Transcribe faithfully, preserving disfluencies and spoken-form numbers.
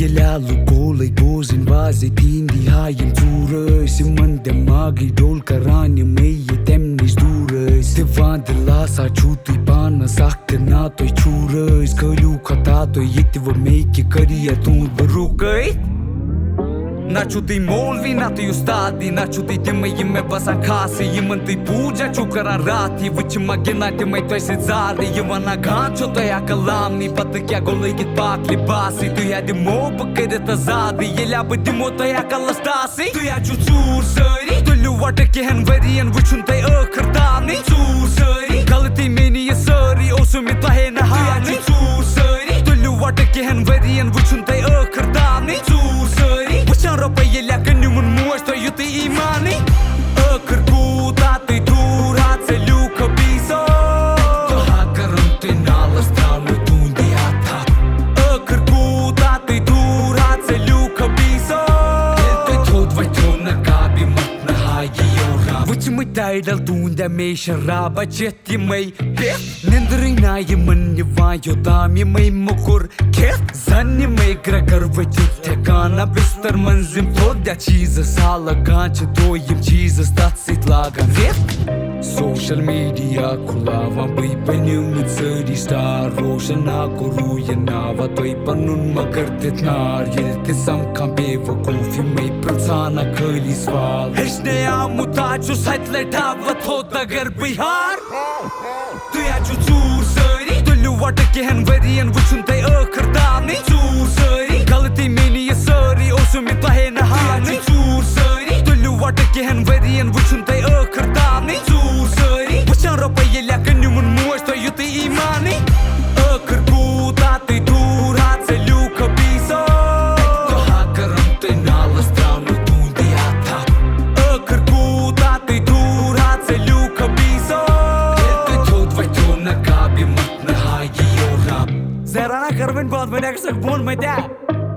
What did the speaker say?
ییٚلہِ آلہٕ گولٕے بوزٕنۍ وازٕے تِہِنٛدی ہا یِم ژوٗر ٲسۍ، یِمن دٮ۪ماغٕے ڈول کران یِمے یہِ تَمہِ نِش دوٗر ٲسۍ۔ دِوان دِلاسا چھُو تُہۍ پانس اکھ تہِ نا تُہۍ چھوٗر ٲسۍ، کھٲلِو خطا تُہۍ ییٚتہِ وۄنۍ مے کہِ کٔرِیا تُہُنٛد بہٕ رُکٲے۔ نہ چھُو تُہۍ مولوی، نہ تُہۍ اُستادی، نہ چھُو تُہۍ تِمے یِم مےٚ باسان خاصٕے، یِمن تُہۍ پوٗجا چھُو کران راتھٕے۔ وٕچھِ ما گِنٛدان تِمے تۄہہِ سۭتۍ زارٕے، یِوان نہ گان چھو تۄہہِ عقل آمنٕے، پتہٕ کیٛاہ گوٚو لٲگِتھ پاکلہِ باسٕے۔ تُہۍ ہا دِمو بہٕ کٔرِتھ تہٕ زادٕے، ییٚلہِ ہا بہٕ دِمو تۄہہِ عقلس ٹاسٕے۔ تُہۍ ہا چھِو ژوٗر سٲری، تُلِو وَٹہٕ کینٛہَن ؤرِین وٕچھُن تۄہہِ ٲخٕر تامنٕے۔ ژوٗر سٲری، غلطی میٛٲنی یہِ سٲرٕے، اوسُم یہِ تۄہے نہٕ ہاونٕے۔ ژوٗر سٲری، تُلِو وَٹہٕ کینٛہَن ؤرِین وٕچھُن تۄہہِ ٲخٕر تامنٕے۔ ژوٗر سٲری، وٕچھان رۄپَے ییٚلہِ اَکھ نیوٗن موج تۄہہِ یُتُے ایٖمانٕے۔ ٲخٕر کوٗتاہ تُہۍ دوٗر ہا ژٔلِو خبیٖثو۔ تہٕ ہا کَرَن تُہۍ نالَس ترٛاونہٕ تُہُنٛدی اَتھا۔ ٲخٕر کوٗتاہ تُہۍ دوٗر ہا ژٔلِو خبیٖثو۔ ییٚلہِ تُہۍ تھوٚد وۄتھیو نہ کابہِ مَتھ نہ ہا یِیو رب۔ وٕچھمٕتۍ ٹایٹل تُہُنٛد ہمیشہ رابہ چِتھ یِمَے پٮ۪تھ۔ نِندرٕے نہ یِمَن نِوان یوٚتام یِمَے موٚکُر کھٮ۪تھ۔ زَن یِمَے گرٛٮ۪کَر ؤتھِتھ ٹھیکانہ بِستَر منٛز یِم تھوٚد یَتھ چیٖزَس ہا لَگان چھِ دۄہ یِم چیٖزَس تَتھ سۭتۍ لاگان رٮ۪تھ۔ سوشل میڈیا کھُلاوان بٕے بٔنِو مٕتۍ سٲری سٹار۔ روشن ہا کوٚروٗ یہِ ناوا تۄہہِ پنُن مگر دِتھ نار۔ ییٚلہِ تہِ سمکھان بے وقوٗف یِمے پرٛژھان خٲلی سوال۔ ہیٚچھنے آمُت آز چھُس ہتہِ لٹہِ ہاوتھ تھوٚد اگر بہٕ ہار۔ تُہۍ ہا چھِو ژوٗر سٲری، تُلِو وۄٹہٕ کینٛہَن ؤرِین وٕچھُن تۄہہِ ٲخٕر تامنٕے۔ ژوٗر سٲری، غلطی میٛٲنی یہِ سٲرٕے، اوسُم یہِ تۄہے نہٕ ہاونٕے۔ ژوٗر سٲری، تُلِو وۄٹہٕ کینٛہَن ؤرِین وٕچھُن تۄہہِ ٲخٕر تامنٕے۔ ژوٗر سٲری، وٕچھان رۄپَے ییٚلہِ اَکھ نیوٗن موج تۄہہِ یُتُے ایٖمانٕے۔ ٲخٕر کوٗتاہ تُہۍ دوٗر ہا ژٔلِو خبیٖثو۔ تہٕ ہا کَرَن تُہۍ نالَس ترٛاونہٕ تُہُنٛدی اَتھا۔ ٲخٕر کوٗتاہ تُہۍ دوٗر ہا ژٔلِو خبیٖثو۔ ییٚلہِ تُہۍ تھوٚد وۄتھیو نہ کابہِ مَتھ نہ ہا یِیو رب۔ زہرانا کر وۄنۍ بنٛد، وۄنۍ اگر سۄ بۄن مَتیٛا۔